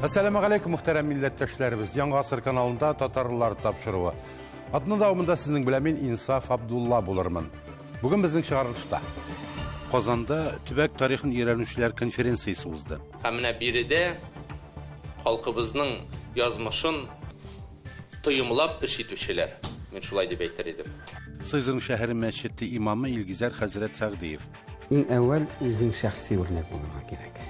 Әссәламу алейкум, мөхтәрәм милләттәшләребез. Яңа Гасыр каналында татарлар тапшыруы. Атна дәвамында сезнең белән мин Инсаф Абдулла булырмын. Бүген безнең чыгарылышта Казанда төбәк тарихын өйрәнүчеләр конференциясе узды. Һәм менә биредә халкыбызның язмышын тоемлап эш итүчеләр. Мин шулай дип әйтер идем. Сызран шәһәре мәчете имамы Илгизәр хәзрәт Сәгъдиев. Иң әүвәл үзең шәхси үрнәк булырга кирәк.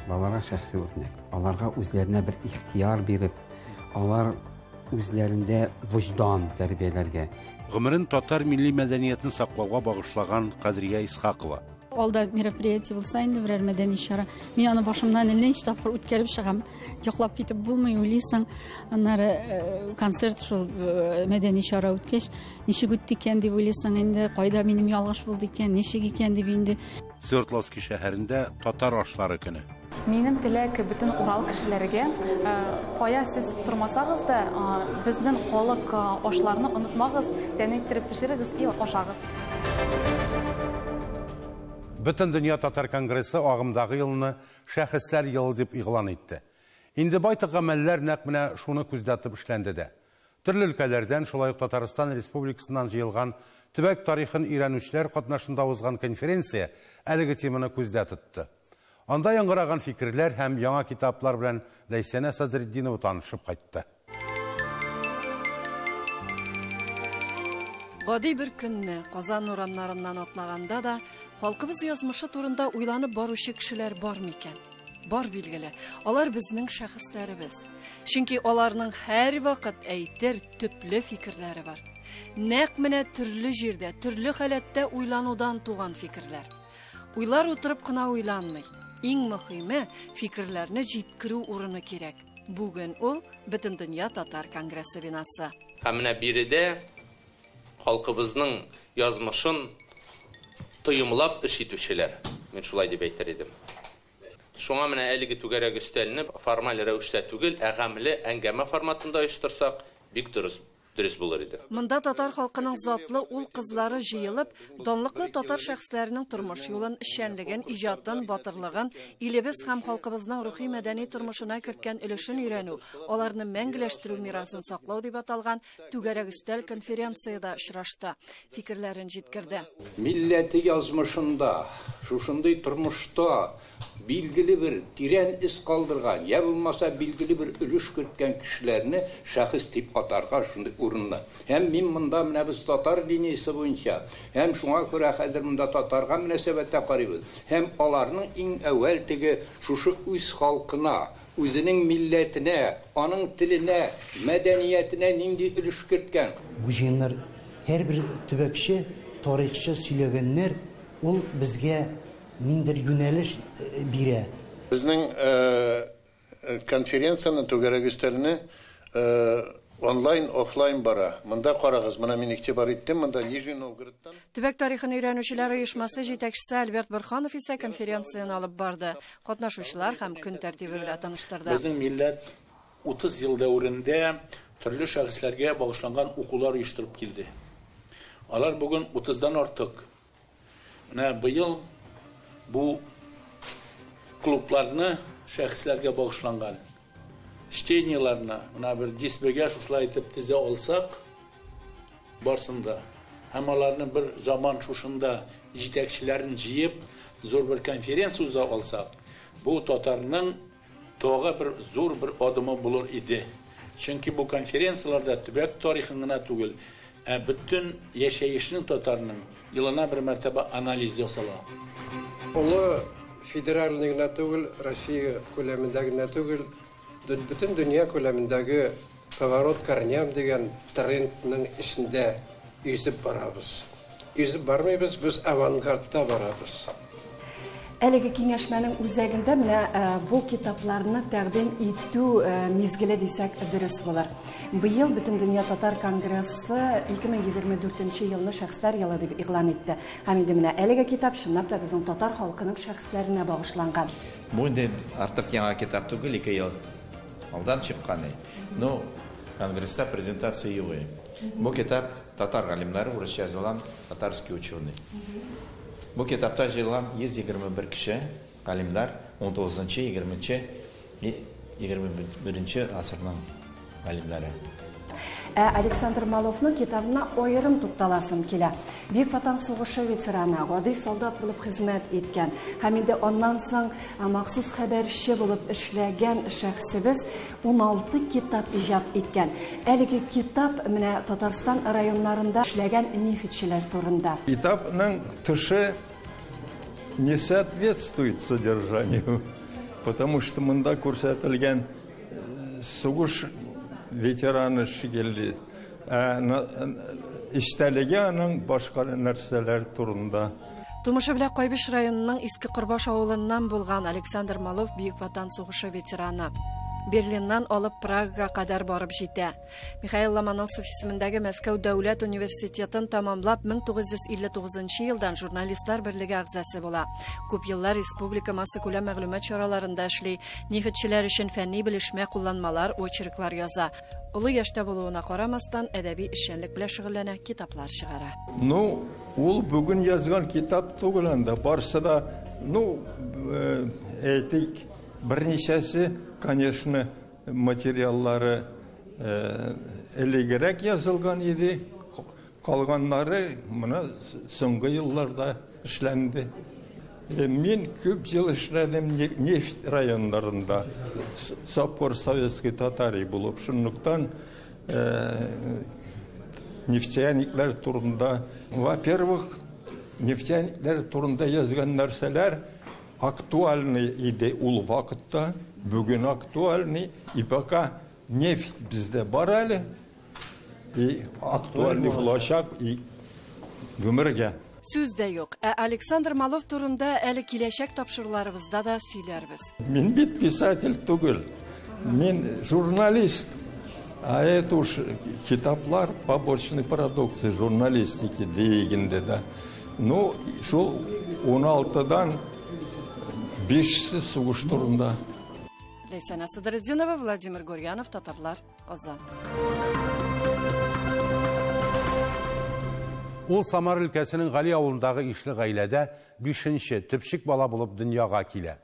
Балаларга шәхси үрнәк. Аларга үзләренә бер ихтыяр биреп, алар үзләрендә вөҗдан тәрбияләргә. Гомерен татар милли мәдәниятен саклауга багышлаган Кадрия Исхакова. Алда мероприятие булса инде берәр мәдәни чара. Мин аны башымнан әллә ничә тапкыр үткәреп чыгам. Йоклап китеп булмый, уйлыйсың. Аннары концерт шул мәдәни чара үткәч, ничек үтте икән дип уйлыйсың инде, кайда минем ялгыш булды икән, ничек икән дип инде. Свердловский шәһәрендә татар ашлары көне. Минем теләк бөтен Урал кешеләргә, кая сез тормасагыз да, безнең халык ашларны онытмагыз, тәне иттереп пешерегез и ашагыз. Бөтен дөнья татар конгрессы агымдагы елны шәхесләр елы дип игълан итте. Инде байтак гамәлләр нәкъ менә шуны күздә тотып эшләнде дә. Төрле өлкәләрдән, шулай ук Татарстан Республикасыннан җыелган төбәк тарихын өйрәнүчеләр катнашында узган конференция әлеге теманы күздә тотты. Анда яңгыраган фикерләр һәм яңа китаплар белән Ләйсәнә Садретдинова танышып кайтты. Гади бер көнне Казан урамнарыннан атлаганда да халкыбыз язмышы турында уйланып баручы кешеләр бар микән? Бар билгеле. Алар безнең шәхесләребез. Чөнки аларның һәр вакыт әйтер төпле фикерләре бар. Нәкъ менә төрле җирдә, төрле халәттә уйланудан туган фикерләр. Уйлар утырып кына уйланмый. Иң мөһиме фикерләрне җиткерү урыны кирәк. Бүген ул Бөтендөнья татар конгрессы бинасы. Һәм менә биредә халкыбызның язмышын тоемлап эш итүчеләр. Мин шулай дип әйтер идем. Шуңа менә әлеге түгәрәк өстәлне формаль рәвештә түгел, ә гамәле әңгәмә форматында оештырсак, бик дөрес булыр иде. Монда татар халкының затлы ул кызлары җыелып, данлыклы татар шәхесләренең тормыш юлын, эшчәнлеген, иҗатын, батырлыгын, илебез һәм халкыбызның рухи мәдәни тормышына керткән өлешен өйрәнү, аларны мәңгеләштерү мирасын саклау дип аталган түгәрәк өстәл конференциядә очрашты. Фикерләрен җиткерде. Милләте язмышында, шушындый тормышта билгеле бер тирән эз калдырган, я булмаса билгеле бер өлеш керткән кешеләрне шәхес дип атарга шундый урынлы. Һәм мин монда менә без татар линиясе буенча, һәм шуңа күрә хәзер монда татарга мөнәсәбәттә карыйбыз. Һәм аларның иң әүвәл теге шушы үз халкына, үзенең милләтенә, аның теленә, мәдәниятенә нинди өлеш керткән. Бу җыеннар һәрбер төбәкче, тарихчы сөйләгәннәр, ул безгә ниндер юнәлеш бирә. Безнең конференцияне, түгәрәк өстәлне онлайн, офлайн бара. Монда карагыз, моны мин игътибар иттем, монда Нижний Новгородтан. Төбәк тарихын өйрәнүчеләр оешмасы җитәкчесе Альберт Борханов исә конференцияне алып барды. Катнашучылар һәм көн тәртибе белән таныштырды. Безнең милләт 30 ел дәверендә төрле шәхесләргә багышланган укулар оештырып килде. Алар бүген 30-дан артык. Менә быел бу клубларны шәхесләргә багышланган чтениеларны менә бер дисбегә шушылай итеп тезә алсак барсында һәм аларны бер заман шушында җитәкчеләрен җыеп зур бер конференция уза алсак, бу татарның тагы бер зур бер адымы булыр иде. Чөнки бу конференцияләрдә төбәк тарихын гына түгел, ә бөтен яшәешнең татарның елына бер мәртәбә анализ ясала. Олы федеральный гына түгел, Россия күләмендә генә түгел, бөтен дөнья күләмендәге поворот корням дигән трендның эчендә йөзеп барабыз. Йөзеп бармыйбыз, без авангардта барабыз. Әлеге киңәшмәнең үзәгендә менә бу китапларны тәкъдим итү мизгеле дисәк дөрес булыр. Быел Бөтендөнья татар конгрессы 2024 елны шәхесләр елы дип игълан итте. Һәм инде менә әлеге китап чынлап та безнең татар халкының шәхесләренә багышланган. Бу инде артык яңа китап түгел, 2 ел алдан чыккан. Ну, конгресста презентация юк. Бу китап татар галимнәре урысча язылган, татарский ученый. Бу китапта җыелган 121 кеше, галимнәр, 19-нчы, 20-нче 21 гасырның галимнәре. Ә Александр Маловның китабына аерым тукталасым килә. Бөек Ватан сугышы ветераны, гади солдат булып хезмәт иткән һәм инде аннан соң махсус хәбәрче булып эшләгән шәхсебез 16 китап иҗат иткән. Әлеге китап менә Татарстан районнарында эшләгән нефтьчеләр турында. Китапның тышы не соответствует содержанию, потому что монда күрсәтелгән сугыш ветераны шикелле, ә эчтәлеге аның башка нәрсәләр турында. Тумышы белән Кайбыч районының Иске Корбаш авылыннан булган Александр Малов Бөек Ватан сугышы ветераны. Берлиннан алып Прагага кадәр барып җитә. Михаил Ломоносов исемендәге Мәскәү дәүләт университетын тәмамлап 1959 елдан журналистлар берлеге әгъзасы була. Күп еллар республика массакүләм мәгълүмат чараларында эшли, нефтьчеләр өчен фәнни белешмә кулланмалар, очерклар яза. Олы яшьтә булуына карамастан, әдәби эшчәнлек белән шөгыльләнә, китаплар чыгара. Ну, ул бүген язган китап түгел анда, барсы да, ну, әйтик, берничәсе, конечно, материаллары элегрәк язылган иде, калганнары менә соңгы елларда эшләнде. Мин күп ел эшләдем нефть районнарында, Сапкор Советский Татарии булып, шунлыктан нефтяниклар турында, во-первых, нефтяниклар турында язган нәрсәләр актуальный иде ул вакытта, бүген актуальный, и пока нефть бездә бар әле, и актуальный булачак и гомергә. Сүз дә юк. Ә Александр Малов турында әле киләчәк тапшыруларыбызда да сөйләрбез. Мин бит писатель түгел, мин журналист. А это уж китаплар побочной продукции журналистики дигәндә дә. Ну, шул 16-дан 5-се сугыш турында. Ләйсәнә Садретдинова, Владимир Гурьянов, Татарлар, Казан. Ул Самар өлкәсенең Гали авылындагы ишле гаиләдә 5-нче төпчек бала булып дөньяга килә.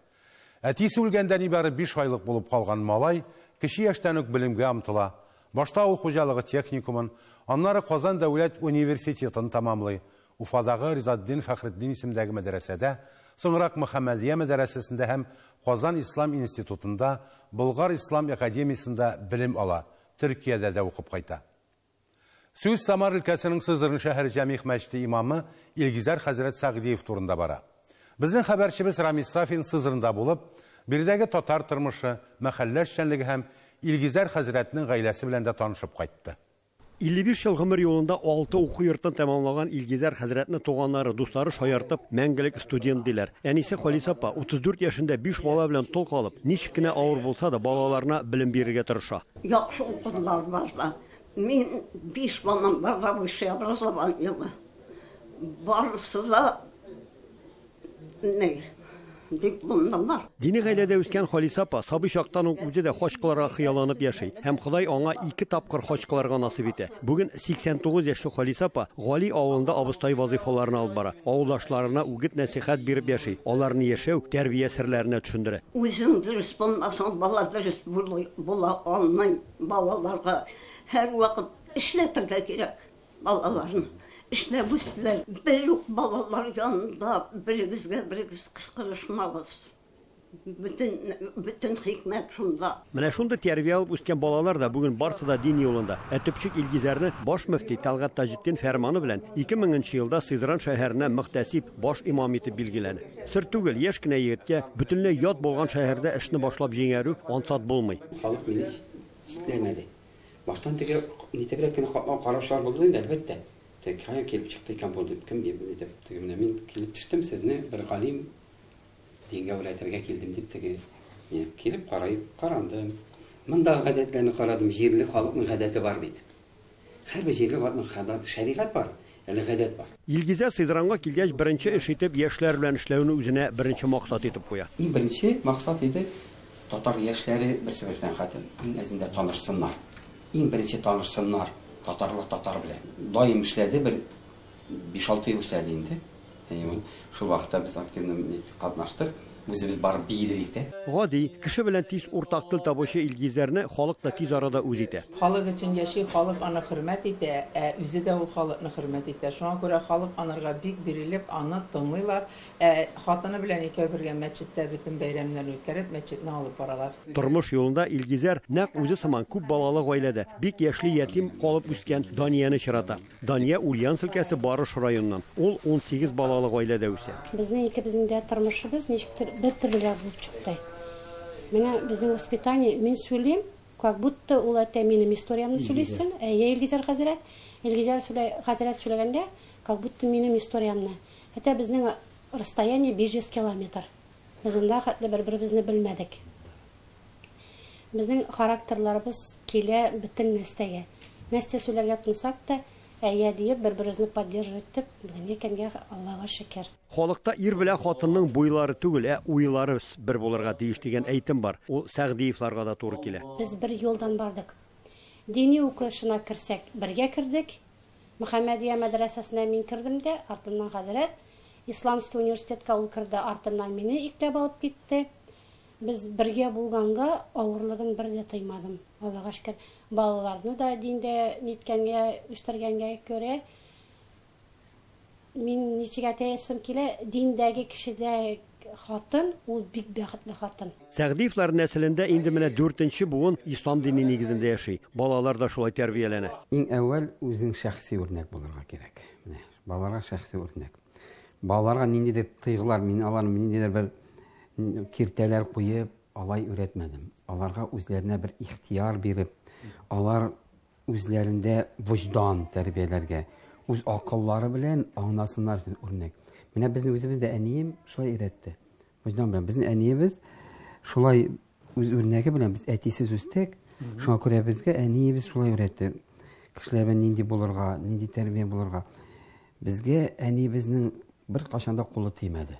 Әтисе үлгәндә нибары 5 айлык булып калган малай кече яшьтән үк белемгә омтыла. Башта авыл хуҗалыгы техникумын, аннары Казан дәүләт университетын тәмамлый. Уфадагы Ризатдин Фәхретдин исемендәге мәдрәсәдә, соңрак Мөхәммәдия мәдрәсәсендә һәм Казан Ислам институтында, Болгар Ислам академиясендә белем ала, Төркиядә дә укып кайта. Сүз Самар өлкәсенең Сызран шәһәре Җәмигъ мәчете имамы Илгизәр хәзрәт Сәгъдиев турында бара. Безнең хәбәрчебез Рамис Сафин Сызранда булып, биредәге татар тормышы, мәхәллә эшчәнлеге һәм Илгизәр хәзрәтнең гаиләсе белән дә танышып кайтты. 55 ел гомер юлында 6 уку йортын тәмамлаган Илгизәр хәзрәтне туганнары, дуслары шаяртып, мәңгелек студент диләр. Әнисе Халиса апа 34 яшендә 5 бала белән тол калып, ничек кенә авыр булса да балаларына белем бирергә тырыша. Яхшы укыдылар барда. Мин 5 балам бар да высшее образование. Барысы да не дипломнар. Дини гаиләдә үскән Халиса апа сабый чактан ук үзе дә хаҗ кылырга хыялланып яши. Һәм Ходай аңа 2 тапкыр хаҗ кылырга насыйп итә. Бүген 89 яшьлек Халиса апа Гали авылында абыстай вазифаларын алып бара. Авылдашларына үгет нәсихәт биреп яши. Аларны яшәү, тәрбия серләренә төшендерә. Үзең дөрес булмасаң, бала дөрес була алмый. Балаларга һәр вакыт эшләтергә кирәк балаларны. Эшләп үстеләр. Бер үк балалар янында берегезгә берегез кычкырышмагыз. Бөтен хикмәт шунда. Менә шундый тәрбия алып үскән балалар да бүген барсы да дин юлында. Ә төпчек Илгизәрне баш мөфти Талгат Таҗетдин фәрманы белән 2000 елда Сызран шәһәренә мөхтәсиб баш имам итеп билгеләнә. Сер түгел, яшь кенә егеткә бөтенләй ят булган шәһәрдә эшне башлап җиңәрү ансат булмый. Халык мине читләмәде. Баштан теге нитебрәк кенә караучылар булды инде, әлбәттә. Тек кая килеп чыкты икән бу дип, кем дип, теге менә мин килеп төштем, сезне бер галим дингә өйрәтергә килдем дип теге килеп карай, карандым. Мондагы гадәтләрне карадым, җирле халыкның гадәте бар бит. Һәрбер җирле халыкның гадәте, шәригать бар, әле гадәт бар. Илгизә Сызранга килгәч беренче эш итеп яшьләр белән эшләүне үзенә беренче максат итеп куя. Иң беренче максат иде татар яшьләре берсе белән хатын иң әзендә танышсыннар. Иң беренче танышсыннар татарлык татар белән. Даим эшләде, бер 5-6 ел эшләде инде. Шул вакытта без активно катнаштык. Үзебез барып биедек тә. Гади, кеше белән тиз уртак тел табучы Илгизәрне халык та тиз арада үз итә. Халык өчен яши, халык аны хөрмәт итә, ә үзе дә ул халыкны хөрмәт итә. Шуңа күрә халык анарга бик бирелеп, аны тыңлыйлар. Ә хатыны белән икәү бергә мәчеттә бөтен бәйрәмнәрне үткәреп, мәчетне алып баралар. Тормыш юлында Илгизәр нәкъ үзе сыман күп балалы гаиләдә бик яшьли ятим калып үскән Данияне очрата. Дания Ульяновск өлкәсе Барыш районыннан. Ул 18 балалы гаиләдә үсә. Безнең икебезнең дә тормышыбыз ничектер бер төрлерәк булып чыкты. Менә безнең воспитание, мин сөйлим, как будто ул әтә минем историямне сөйлисен, әйе, Илгизәр хәзрәт. Илгизәр хәзрәт сөйләгәндә, как будто минем историямне. Әтә безнең расстояние 500 километр. Без анда хәтле бер-беребезне белмәдек. Безнең характерларыбыз килә бөтен нәрсәгә. Нәрсә сөйләргә тотынсак та, әйе диеп бер-беребезне поддерживать итеп, бүгенге көнгә Аллага шөкер. Халыкта ир белән хатынның буйлары түгел, ә уйлары бер булырга тиеш дигән әйтем бар. Ул Сәгъдиевларга да туры килә. Без бер юлдан бардык. Дини укышына керсәк, бергә кердек. Мөхәммәдия мәдрәсәсенә мин кердем дә, артыннан хәзрәт Исламский университетка ул керде, артыннан мине икләп алып китте. Без бергә булганга авырлыгын бер дә тоймадым. Аллага шөкер, балаларны да диндә ниткәнгә, үстергәнгә күрә мин ничек әйтәсем килә, диндәге кешедә хатын, ул бик бәхетле хатын. Сәгъдиевлар нәселендә инде менә 4нче буын ислам дине нигезендә яши. Балалар да шулай тәрбияләнә. Иң әүвәл үзең шәхси үрнәк булырга кирәк. Менә балаларга шәхси үрнәк. Балаларга ниндидер тыйгылар, мин аларны ниндидер бер киртәләр куеп, алай өйрәтмәдем. Аларга үзләренә бер ихтияр биреп, алар үзләрендә вөҗдан тәрбияләргә, үз акыллары белән аңласыннар өчен үрнәк. Менә безне үзебез дә әнием шулай өйрәтте. Вөҗдан белән безнең әниебез шулай үз үрнәге белән без әтисез үстек. Шуңа күрә безгә әниебез шулай өйрәтте. Кешеләр белән нинди булырга, нинди тәрбия булырга. Безгә әниебезнең бер кашан да кулы тимәде.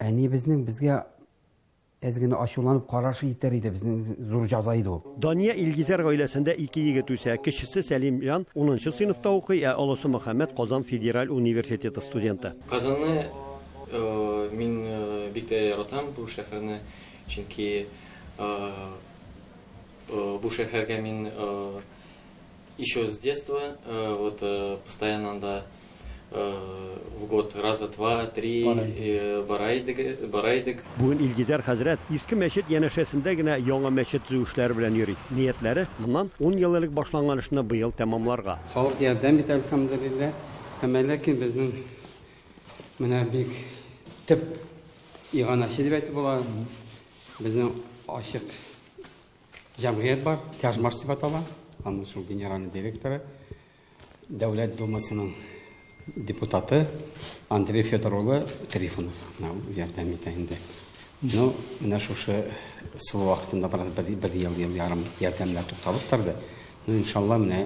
Әниебезнең безгә әз генә ачуланып карашы итәр иде, безнең зур җаза иде ул. Дания Илгизәр гаиләсендә ике егет үсә. Кечесе Сәлимҗан 10нчы сыйныфта укый, ә олысы Мөхәммәд Казан федераль университеты студенты. Казанны мин бик тә яратам бу шәһәрне, чөнки бу шәһәргә мин еще с детства вот постоянно анда в год раза два-три бара идек. Бүген Илгизәр хәзрәт иске мәчет янәшәсендә генә яңа мәчет төзү эшләре белән йөри. Ниятләре моннан 10 ел элек башланган эшне быел тәмамларга. Халык ярдәм итә, әлхәмдүлилләһ. Әмма ләкин безнең менә бик төп иганәче дип әйтеп була. Безнең ачык җәмгыять бар, Тяжмаш дип атала. Аның шул генеральный директоры, Дәүләт Думасының депутаты Андрей Федор улы Трифонов ярдәм итә инде. Ну, менә шушы су вакытында бераз бер ел, ел ярым ярдәмнәр тукталып торды. Ну, иншалла, менә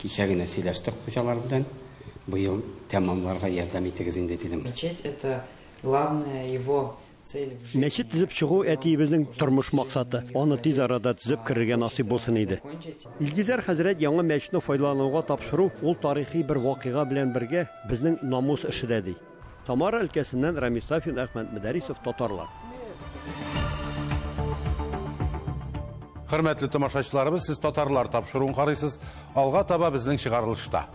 кичә генә сөйләштек хуҗалар белән. Быел тәмамларга ярдәм итегез инде дидем. Мечеть это главное его цель в жизни. Мәчет төзеп чыгу әтиебезнең тормыш максаты. Аны тиз арада төзеп керергә насыйп булсын иде. Илгизәр хәзрәт яңа мәчетне файдалануга тапшыру ул тарихи бер вакыйга белән бергә безнең намус эше дә ди. Самара өлкәсеннән Рамис Сафин, Әхмәт Мөдәрисов, Татарлар. Хөрмәтле тамашачыларыбыз, сез Татарлар тапшыруын карыйсыз. Алга таба безнең чыгарылышта.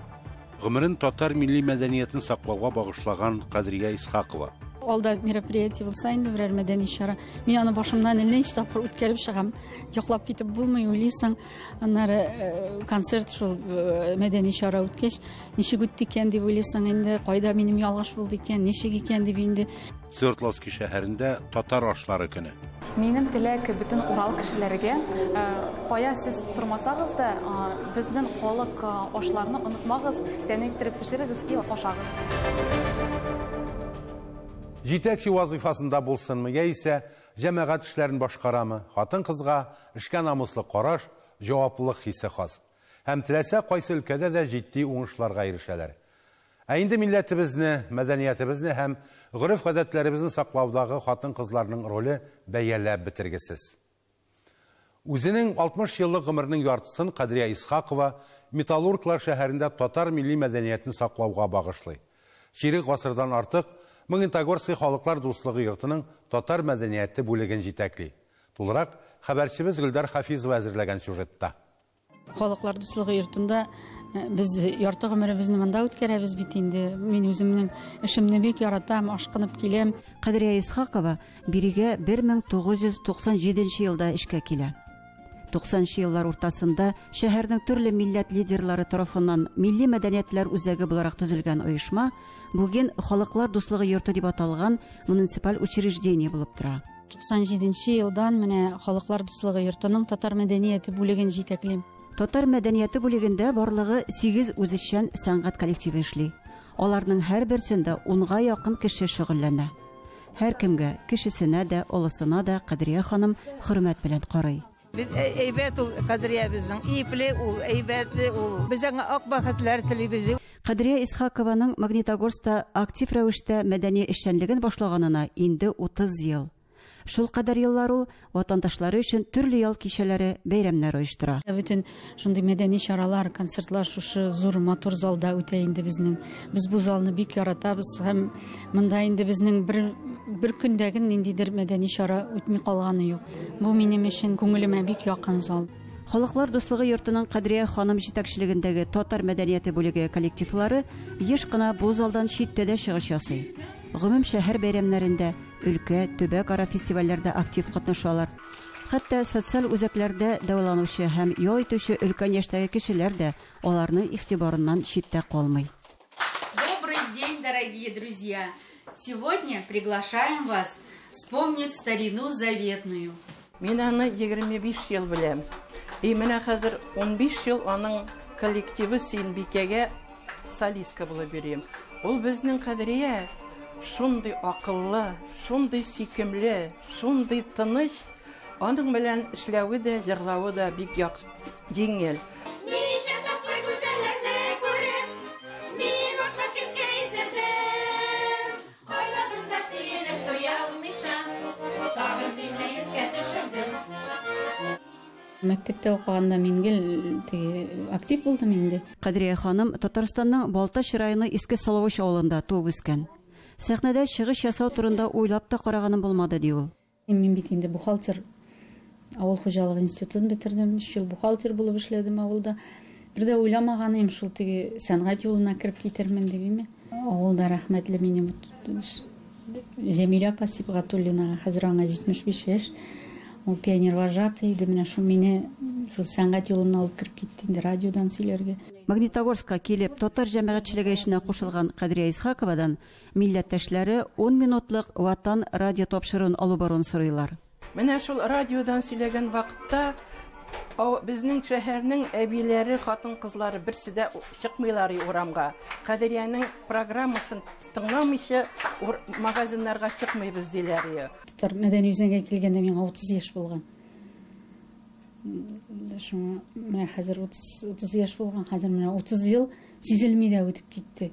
Гомерен татар милли мәдәниятен саклауга багышлаган Кадрия Исхакова. Алда мероприятие булса инде берәр мәдәни чара. Мин аны башымнан әллә ничә тапкыр үткәреп чыгам. Йоклап китеп булмый, уйлыйсың. Аннары концерт шул мәдәни чара үткәч, ничек үтте икән дип уйлыйсың инде, кайда минем ялгыш булды икән, ничек икән дип инде. Свердловский шәһәрендә татар ашлары көне. Минем теләк бөтен Урал кешеләргә, кая сез тормасагыз да, безнең халык ашларны онытмагыз, тәнне иттереп пешерегез и ашагыз. Җитәкче вазифасында булсынмы, яисә җәмәгать эшләрен башкарамы, хатын-кызга эшкә намуслы караш, җаваплылык хисе хас. Һәм теләсә кайсы өлкәдә дә җитди уңышларга ирешәләр. Ә инде милләтебезне, мәдәниятебезне һәм гореф-гадәтләребезне саклаудагы хатын-кызларның роле бәяләп бетергесез. Үзенең 60 еллык гомеренең яртысын Кадрия Исхакова Металлурглар шәһәрендә татар милли мәдәниятен саклауга багышлый. Чирек гасырдан артык Магнитогорский халыклар дуслыгы йортының татар мәдәнияте бүлеген җитәкли. Тулырак хәбәрчебез Гөлдар Хафизова әзерләгән сюжетта. Халыклар дуслыгы йортында без ярты гомеребезне монда үткәрәбез бит инде. Мин үземнең эшемне бик яратам, ашкынып киләм. Кадрия Исхакова бирегә 1997 елда эшкә килә. 90 еллар уртасында шәһәрнең төрле милләт лидерлары тарафыннан милли мәдәниятләр үзәге буларак төзелгән оешма бүген Халыклар дуслыгы йорты дип аталган муниципаль учреждение булып тора. 97 елдан менә Халыклар дуслыгы йортының татар мәдәнияте бүлеген җитәклим. Татар мәдәнияте бүлегендә барлыгы 8 үзешчән сәнгать коллективы эшли. Аларның һәрберсендә 10га якын кеше шөгыльләнә. Һәркемгә, кешесенә дә, олысына да Кадрия ханым хөрмәт белән карый. Бит әйбәт ул Кадрия безнең, ипле ул, әйбәтле ул. Без аңа ак бәхетләр телибез. Кадрия Исхакованың Магнитогорскта актив рәвештә мәдәни эшчәнлеген башлаганына инде 30 ел. Шул кадәр еллар ул ватандашлары өчен төрле ял кичәләре, бәйрәмнәр оештыра. Бөтен шундый мәдәни чаралар, концертлар шушы зур матур залда үтә инде безнең. Без бу залны бик яратабыз һәм монда инде безнең бер көндәге ниндидер мәдәни чара үтми калганы юк. Бу минем өчен күңелемә бик якын зал. Халыклар дуслыгы йортының Кадрия ханым җитәкчелегендәге татар мәдәнияте бүлеге коллективлары еш кына бу залдан читтә дә чыгыш ясый. Гомум шәһәр бәйрәмнәрендә, өлкә, төбәк-ара фестивальләрдә актив катнашалар. Хәтта социаль үзәкләрдә дәваланучы һәм ял итүче өлкән яшьтәге кешеләр дә аларның игътибарыннан читтә калмый. Добрый день, дорогие друзья! Сегодня приглашаем вас вспомнить старину заветную. Мин аны 25 ел беләм. И менә хәзер 15 ел аның коллективы Сөембикәгә солистка булып йөрим. Ул безнең Кадрия шундый акыллы, шундый сөйкемле, шундый тыныч. Аның белән эшләве дә, җырлавы да бик яхшы, җиңел. Ничә тапкыр гүзәлләрне күреп, мин атлы хискә исердем. Уйладым да сөенеп туя алмыйча, тагын сине искә төшердем. Мәктәптә укыганда мин гел теге актив булдым инде. Кадрия ханым Татарстанның Балтач районы Иске Салавыч авылында туып үскән. Сәхнәдә чыгыш ясау турында уйлап та караганым булмады, ди ул. Мин бит инде бухгалтер, авыл хуҗалыгы институтын бетердем, 3 ел бухгалтер булып эшләдем авылда. Бер дә уйламаганым шул теге сәнгать юлына кереп китермен дип име. Авылда рәхмәтле минем Җәмилә апа Сибгатуллинага, хәзер аңа 75 яшь. Ул пионер вожатый иде, менә шул мине шул сәнгать юлына алып кереп китте инде радиодан сөйләргә. Магнитогорскка килеп, татар җәмәгатьчелеге эшенә кушылган Кадрия Исхаковадан милләттәшләре 10 минутлык Ватан радио тапшыруын алу баруын сорыйлар. Менә шул радиодан сөйләгән вакытта безнең шәһәрнең әбиләре, хатын-кызлары берсе дә чыкмыйлар урамга. Кадриянең программасын тыңламыйча магазиннарга чыкмыйбыз диләр. Татар мәдәни үзәгенә килгәндә миңа 30 яшь булган. Шуңа менә хәзер 30 яшь булган, хәзер менә 30 ел сизелми дә үтеп китте.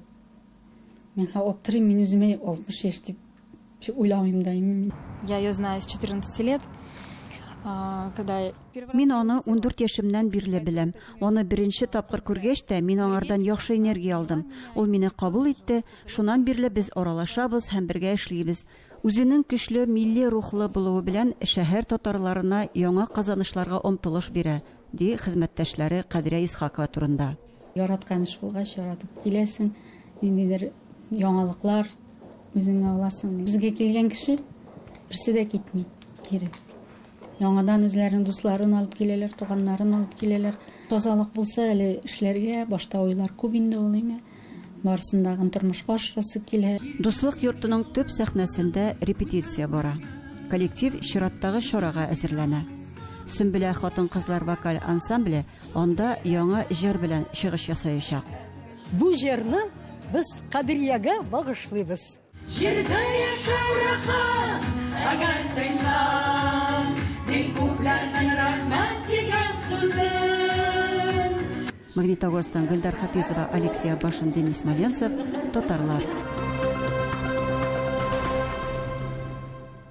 Мин аптырыйм, мин үземә 60 яшь дип уйламыйм да. Я ее знаю с 14 лет. Когда Мин аны 14 яшемнән бирле беләм. Аны беренче тапкыр күргәч тә мин аңардан яхшы энергия алдым. Ул мине кабул итте. Шуннан бирле без аралашабыз һәм бергә эшлибез. Үзенең көчле милли рухлы булуы белән шәһәр татарларына яңа казанышларга омтылыш бирә, ди хезмәттәшләре Кадрия Исхакова турында. Яраткан эш булгач, яратып киләсең, ниндидер яңалыклар үзеңә аласың. Безгә килгән кеше берсе дә китми кире. Яңадан үзләренең дусларын алып киләләр, туганнарын алып киләләр. Тазалык булса әле эшләргә, башта уйлар күп инде ул име. Барысын да тормышка ашырасы килә. Дуслык йортының төп сәхнәсендә репетиция бара. Коллектив чираттагы чарага әзерләнә. Сөмбелә хатын-кызлар вокаль ансамбле анда яңа җыр белән чыгыш ясаячак. Бу җырны без Кадриягә багышлыйбыз. Җирдә яшәү рәхәт, әгәр тойсаң, бик күпләрнең рәхмәт дигән сүзен. Магнитогорсктан Гөлдар Хафизова, Алексей Абашин, Денис Смоленцев, Татарлар.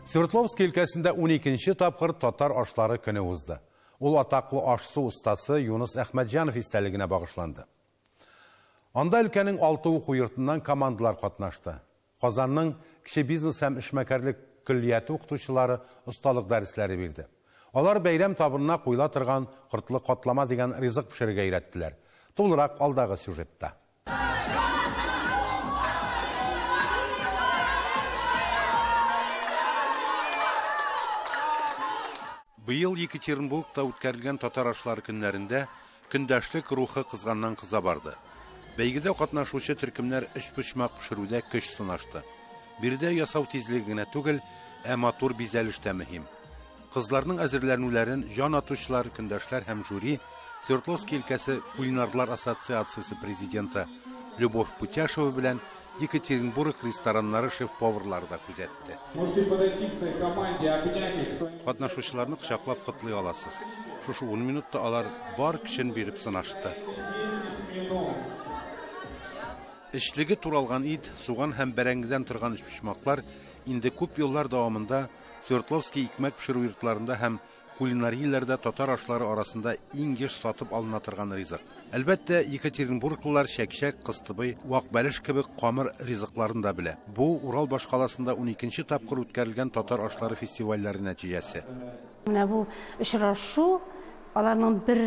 Свердловск өлкәсендә 12-нче тапкыр татар ашлары көне узды. Ул атаклы аш-су остасы Юныс Әхмәтҗанов истәлегенә багышланды. Анда өлкәнең 6 уку йортыннан командалар катнашты. Казанның кече бизнес һәм эшмәкәрлек көллияте укытучылары осталык дәресләре бирде. Алар бәйрәм табынына куела торган кортлы катлама дигән ризык пешерергә өйрәттеләр. Тулырак алдагы сюжетта. Быел Екатеринбургта үткәрелгән татар ашлары көннәрендә көндәшлек рухы кызганнан кыза барды. Бәйгедә катнашучы төркемнәр өчпочмак пешерүдә көч сынашты. Биредә ясау тизлеге генә түгел, ә матур бизәлеш тә мөһим. Кызларның әзерләнүләрен җан атучылар, көндәшләр һәм жюри Свердловский өлкәсе кулинарлар ассоциациясе президенты Любовь Путяшева белән Екатеринбург рестораннары шеф-поварлары да күзәтте. Можете подойти к своей команде, обнять их. Своими... Катнашучыларны кочаклап котлый аласыз. Шушы 10 минутта алар бар көчен биреп сынашты. 10 минут. Эчлеге туралган ит, суган һәм бәрәңгедән торган өчпочмаклар инде күп еллар дәвамында Свердловский икмәк пешерү йортларында һәм кулинарияләрдә татар ашлары арасында иң еш сатып алына торган ризык. Әлбәттә, екатеринбурглылар чәкчәк, кыстыбый, вак бәлеш кебек камыр ризыкларын да белә. Бу Урал башкаласында 12нче тапкыр үткәрелгән татар ашлары фестивальләре нәтиҗәсе. Менә бу очрашу, аларның бер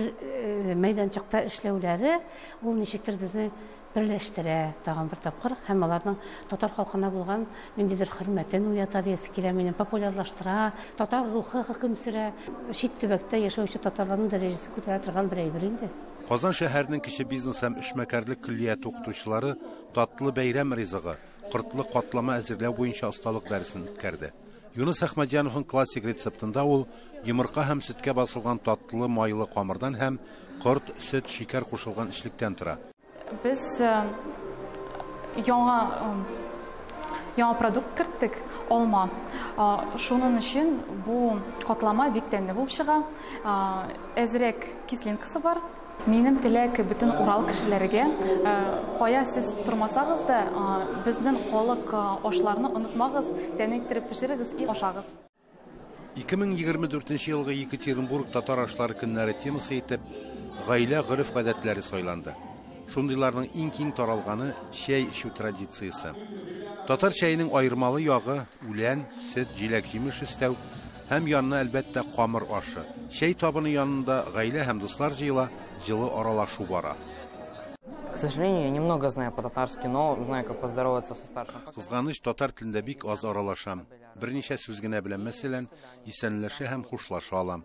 мәйданчыкта эшләүләре, ул ничектер безне берләштерә тагын бер тапкыр һәм аларның татар халкына булган ниндидер хөрмәтен уята диясе килә минем, популярлаштыра, татар рухы хөкем сөрә, чит төбәктә яшәүче татарларның дәрәҗәсен күтәрә торган бер әйбер инде. Казан шәһәренең кече бизнес һәм эшмәкәрлек көллияте укытучылары татлы бәйрәм ризыгы, кортлы катлама әзерләү буенча осталык дәресен үткәрде. Юныс Әхмәтҗановның классик рецептында ул йомырка һәм сөткә басылган татлы майлы камырдан һәм корт, сөт, шикәр кушылган эчлектән тора. Без яңа продукт керттек, алма. Шуның өчен бу катлама бик тәмле булып чыга. Әзрәк кислинкасы бар. Минем теләк бөтен Урал кешеләргә, кая сез тормасагыз да, безнең халык ашларны онытмагыз, тәмле иттереп пешерегез и ашагыз. 2024 елгы Екатеринбург татар ашлары көннәре темасы итеп гаилә гореф-гадәтләре сайланды. Шундыйларның иң киң таралганы чәй эчү традициясе. Татар чәенең аермалы ягы үлән, сөт, җиләк-җимеш өстәү һәм янына әлбәттә камыр ашы. Чәй табыны янында гаилә һәм дуслар җыела, җылы аралашу бара. К сожалению, я немного знаю по-татарски, но знаю, как поздороваться со старшим. Кызганыч, татар телендә бик аз аралашам. Берничә сүз генә беләм, мәсәлән, исәнләшә һәм хушлаша алам.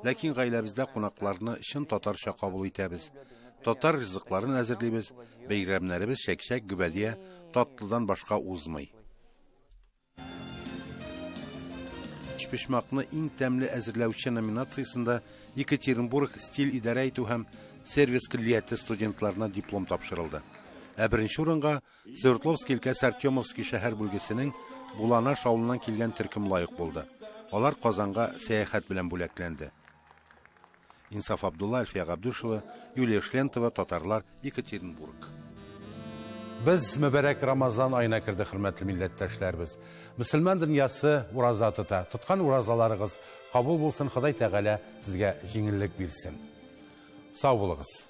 Ләкин гаиләбездә кунакларны чын татарча кабул итәбез. Татар ризыкларын әзерлибез, бәйрәмнәребез чәкчәк, гөбәдия, татлыдан башка узмый. Өчпочмакны иң тәмле әзерләүче номинациясендә Екатеринбург стиль идарә итү һәм сервис көллияте студентларына диплом тапшырылды. Ә беренче урынга Свердловский өлкәсе Артемовский шәһәр бүлгесенең Буланаш авылыннан килгән төркем лаек булды. Алар Казанга сәяхәт белән бүләкләнде. Инсаф Абдулла, Альфия Габдушева, Юлия Шлентова, Татарлар, Екатеринбург. Без мөбарәк Рамазан аена кердек, хөрмәтле милләттәшләребез. Мөселман дөньясы ураза тота. Тоткан уразаларыгыз кабул булсын, Ходай Тәгалә сезгә җиңеллек бирсен. Сау булыгыз.